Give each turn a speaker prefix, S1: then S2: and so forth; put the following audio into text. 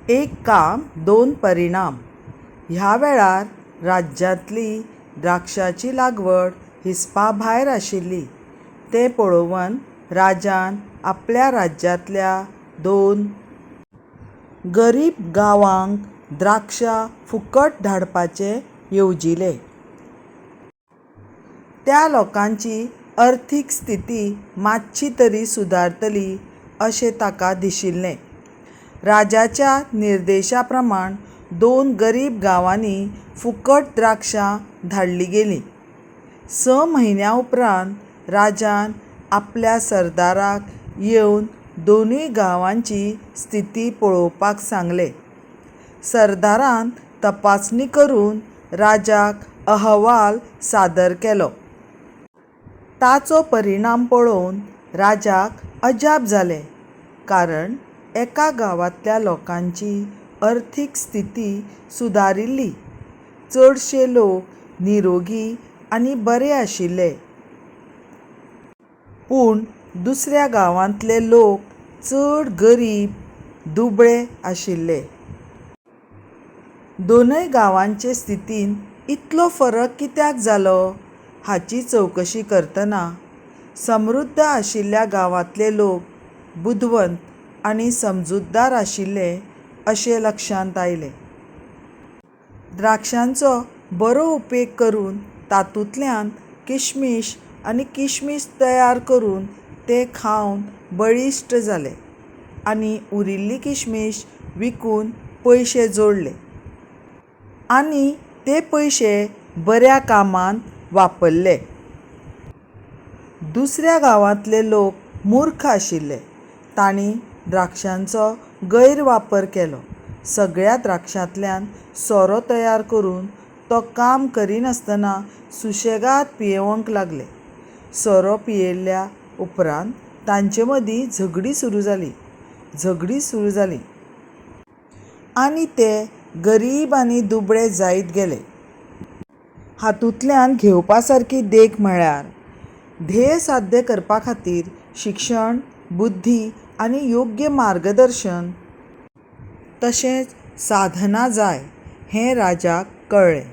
S1: एक काम दोन परिणाम. ह्या वेळार राज्यांतली द्राक्षांची लागवड हिसपा भायर आशिल्ली तें पळोवन राजान आपल्या राज्यांतल्या दोन गरीब गांवांक द्राक्षां फुकट धाडपाचें येवजिलें. त्या लोकांची अर्थीक स्थिती मात्शी तरी सुदारतली अशें ताका दिशिल्लें. राजाच्या निर्देशा प्रमाण दोन गरीब गांवांनी फुकट द्राक्षां धाडलीं गेलीं. स म्हयन्यां उपरांत राजान आपल्या सरदाराक येवन दोनूय गांवांची स्थिती पळोवपाक सांगलें. सरदारान तपासणी करून राजाक अहवाल सादर केलो. ताचो परिणाम पळोवन राजाक अजाप जालें. कारण एका गांवांतल्या लोकांची अर्थीक स्थिती सुदारिल्ली. चडशे लोक निरोगी आनी बरे आशिल्ले. पूण दुसऱ्या गांवांतले लोक चड गरीब, दुबळे आशिल्ले. दोनय गांवांचे स्थितींत इतलो फरक कित्याक जालो हाची चवकशी करतना समृद्ध आशिल्ल्या गांवांतले लोक बुदवंत आनी समजूतदार आशिल्ले अशें लक्षांत आयलें. द्राक्षांचो बरो उपेग करून तातूंतल्यान किशमिश आनी किशमिश तयार करून ते खावन बळिश्ट जाले आनी उरिल्ली किशमिश विकून पयशे जोडले. आनी ते पयशे बऱ्या कामांत वापरले. दुसऱ्या गांवांतले लोक मूर्ख आशिल्ले. तांणी द्राक्षांचो गैरवापर केलो. सगळ्या द्राक्षांतल्यान सोरो तयार करून तो काम करिनासतना सुशेगाद पियेवंक लागले. सोरो पियेल्या उपरांत तांचे मदीं झगडीं सुरू जालीं. झगडीं सुरू जालीं. आनी ते गरीब आनी दुबळे जायत गेले. हातूंतल्यान घेवपा सारकी देख म्हळ्यार ध्येय साध्य करपा खातीर शिक्षण, बुद्धी आनी योग्य मार्गदर्शन तशेंच साधना जाय हें राजाक कळ्ळें.